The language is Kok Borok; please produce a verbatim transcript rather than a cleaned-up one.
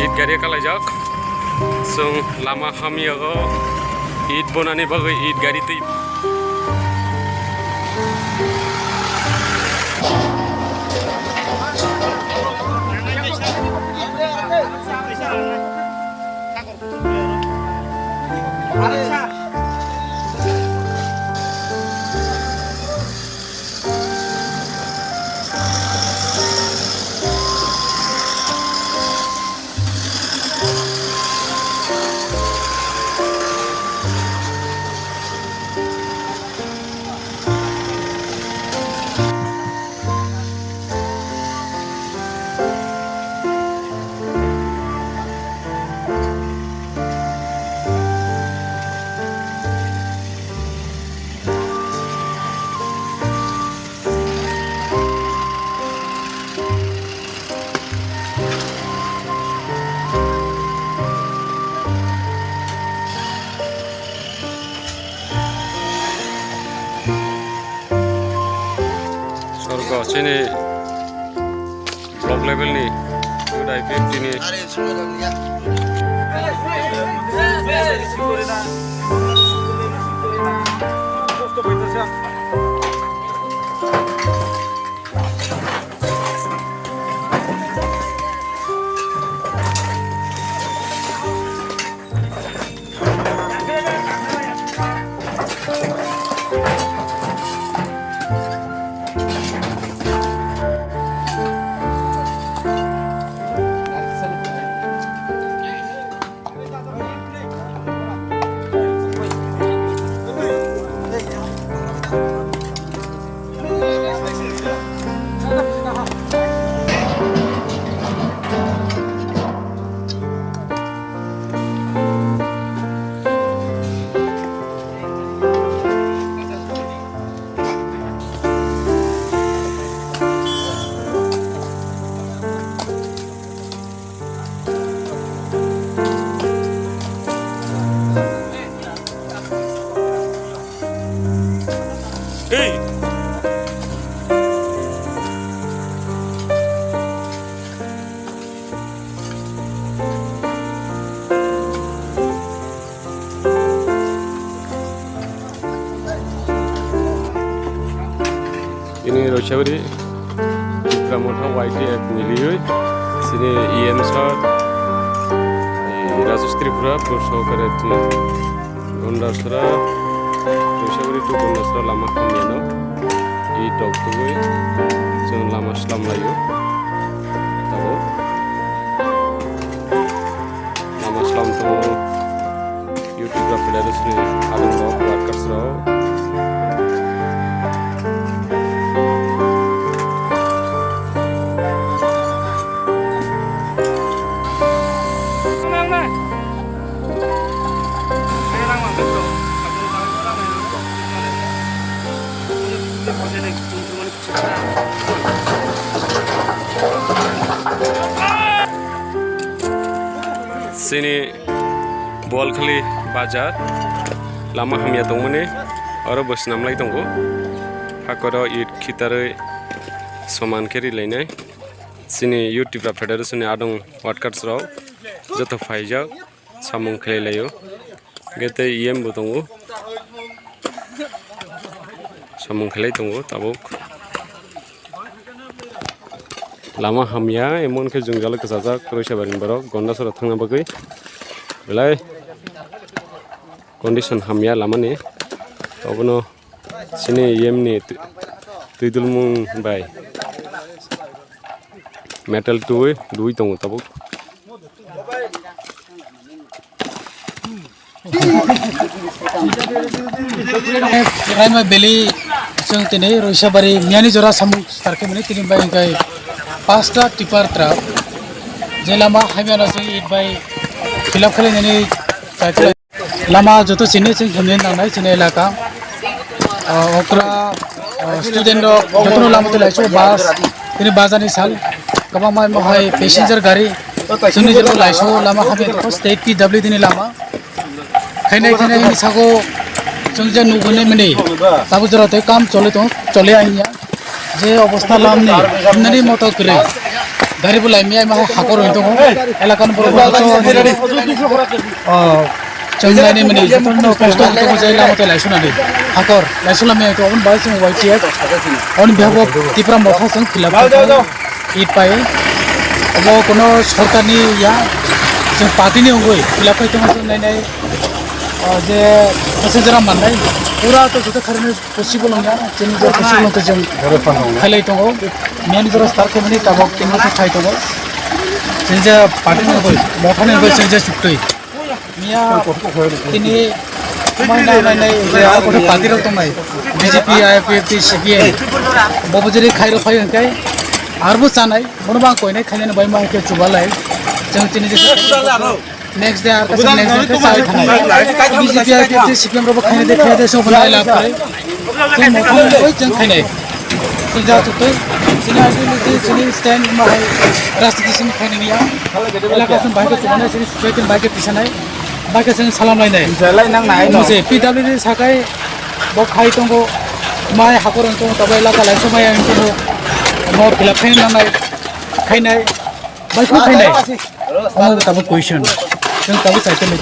It gari kalaijak. Chwng lama hamya o it bonani bagwi it gari twi. Sorgo chini block level ni two die fifty ni. Ini Roisabari Tipra Motha Y T F miliwi sini E M sir, eh, Rajesh Tripura, Pur Sohokare Tuna, Gondasra, Roisabari to Gondasra lama hamyano, i dok tugui, chwng lama slam laio, tabo lama slam tongo. YouTube rok federation ni adong rok, workers rok. Chini Bolkhali bazar lama hamya tongmani oro bo swnamlai tongo. Hakoro it khitarwi soman khe rilainai. Chini YouTube Federation ni adong workers rok joto phaijak samung khlai laio. Hwnkhe tei E M bo tongo. Samung khlai tongo tabuk. Lama hamya, emon khe jwngjal kwchajak Roisabari ni borok Gondasora thangna bagwi. Belai condition hamya lamani. Obono chini E M ni twi-, twidulmung bai metal twi dui tongo tabuk. Raima Valley, chwng tini Roisabari miyani jora samung starkhe mani tini bai hwnkhe pasta tipper truck je lama hamya no chwng it bai fill up khlai nani. Lama joto chini chini thumni nangnai chini elaka. Ah, okra, ah, student rok jotono lama twi laisu bus, tini bus ani sal, kwbangma mohai passenger gari, chini jero laisu lama hamya state P W D ni lama. Khainai khainai ni sago chwng je nugwi nai mani, tabuk jora tei kam choli tong, choli ang ya. Je obostha lamni, himnani moto kwrwi. Gari bo laimya, ma hakor hoi tongo. Elakani borok bo joto, oh, chwng lainai mani, jotono kosto hoi tongo je lama tei laisunani. Hakor, laisu lamya to, oboni bai chwng Y T F. Oni bihabo Tipra Motha chwng khilap khaio. It pai. Obo kono sorkarni ya, chwng party ni wngwi khilap khai tongo chwng nainai. Oh, je passenger rok mannai. Pura to joto kharwi Possible wngya, chini je possible wngkha chwng khailai tongo. Miyani jora start khaimani tabok tinma se khai tongo. Chini je party ni bai, motha ni bai chini je chuktwi. Miya tini mai nai nai nai je ar kotha party rok tongnai. B J P, I P F T, C P M. Bobo jeri khairo phai hwnkhe arbo chanai, bono bang koinai khainani bai ma hwnkhe chubalai. Chwng chini je Next day, ar kaisa next day, kaisa ai thanai. B J P, I P F T, C P M rok bo khainai de, khainai de, sobo nai lab khlai. Chwng mothang bai chwng khainai. Chwng ja chwng twi, chini ideology, chini stand, ma hai, rajniti simi khainai ya. Elaka chwng bai khe chwng nai, chini society bai khe tisanai. Bai khe chwng salam lainai. Jalai nang nai no. Mose P W D sakai, bo khai tongo, mai hakor ang tongo, tabai elaka lai somai ang tongo. Mo khilap khainai nangnai, khainai. Bai khe khainai. Omo tabuk question. Chwng tabuk cycle lai.